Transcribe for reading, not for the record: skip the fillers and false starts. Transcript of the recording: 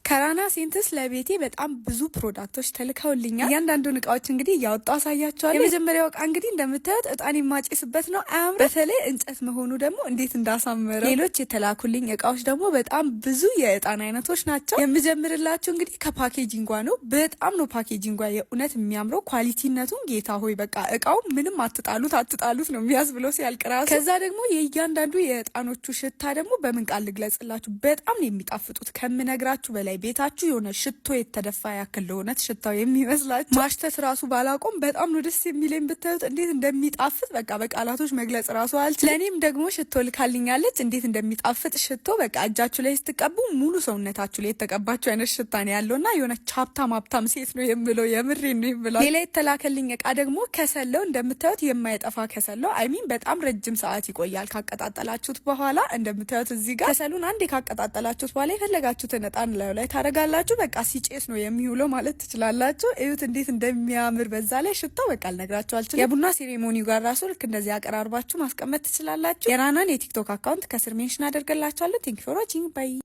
ከራና ሴንትስ ለቤቴ በጣም ብዙ product ኦች ተልከውልኛል። እያንዳንዱን እቃዎች እንግዲህ እያወጣሁ አሳያችኋለሁ። የመጀመሪያው እቃ እንግዲህ እንደምታዩት እጣን የማጨስበት ነው። አያምርም? በተለይ እንጨት መሆኑ ደግሞ እንዴት እንዳሳመረው። ሌሎች የተላኩልኝ እቃዎች ደግሞ በጣም ብዙ የእጣን አይነቶች ናቸው። የምጀምርላችሁ እንግዲህ ከ packaging ዋ ነው። በጣም ነው packaging ዋ የእውነት የሚያምረው። quality ነቱን ጌታ ሆይ፣ በቃ እቃው ምንም አትጣሉት አትጣሉት ነው የሚያስብለው ሲያልቅ ራሱ። ከዛ ደግሞ የእያንዳንዱ የእጣኖቹ ሽታ ደግሞ በምን ቃል ልግለጽላችሁ፣ በጣም ነው የሚጣፍጡት ከምነግራችሁ በላይ። ቤታችሁ የሆነ ሽቶ የተደፋ ያክል ለሆነት ሽታው የሚመስላችሁ። ማሽተት ራሱ ባላቆም በጣም ነው ደስ የሚለኝ። ብታዩት እንዴት እንደሚጣፍጥ በቃ በቃላቶች መግለጽ ራሱ አልችልም። ለእኔም ደግሞ ሽቶ ልካልኛለች። እንዴት እንደሚጣፍጥ ሽቶ፣ በቃ እጃችሁ ላይ ስትቀቡ ሙሉ ሰውነታችሁ ላይ የተቀባችሁ አይነት ሽታ ነው ያለው እና የሆነች ሀብታም ሀብታም ሴት ነው የምለው፣ የምሬ ነው የምለው። ሌላ የተላከልኝ እቃ ደግሞ ከሰል ነው። እንደምታዩት የማይጠፋ ከሰል ነው። I mean በጣም ረጅም ሰዓት ይቆያል ካቀጣጠላችሁት በኋላ። እንደምታዩት እዚህ ጋር ከሰሉን አንዴ ካቀጣጠላችሁት በኋላ የፈለጋችሁትን እጣን ላዩ ላይ ታደርጋላችሁ። በቃ ሲጨስ ነው የሚውለው ማለት ትችላላችሁ። እዩት እንዴት እንደሚያምር። በዛ ላይ ሽታው በቃ ልነግራችሁ አልችልም። የቡና ceremony ጋር ራሱ ልክ እንደዚህ አቀራርባችሁ ማስቀመጥ ትችላላችሁ። የራናን የቲክቶክ account ከስር mention አደርግላችኋለሁ። Thank you for watching, bye.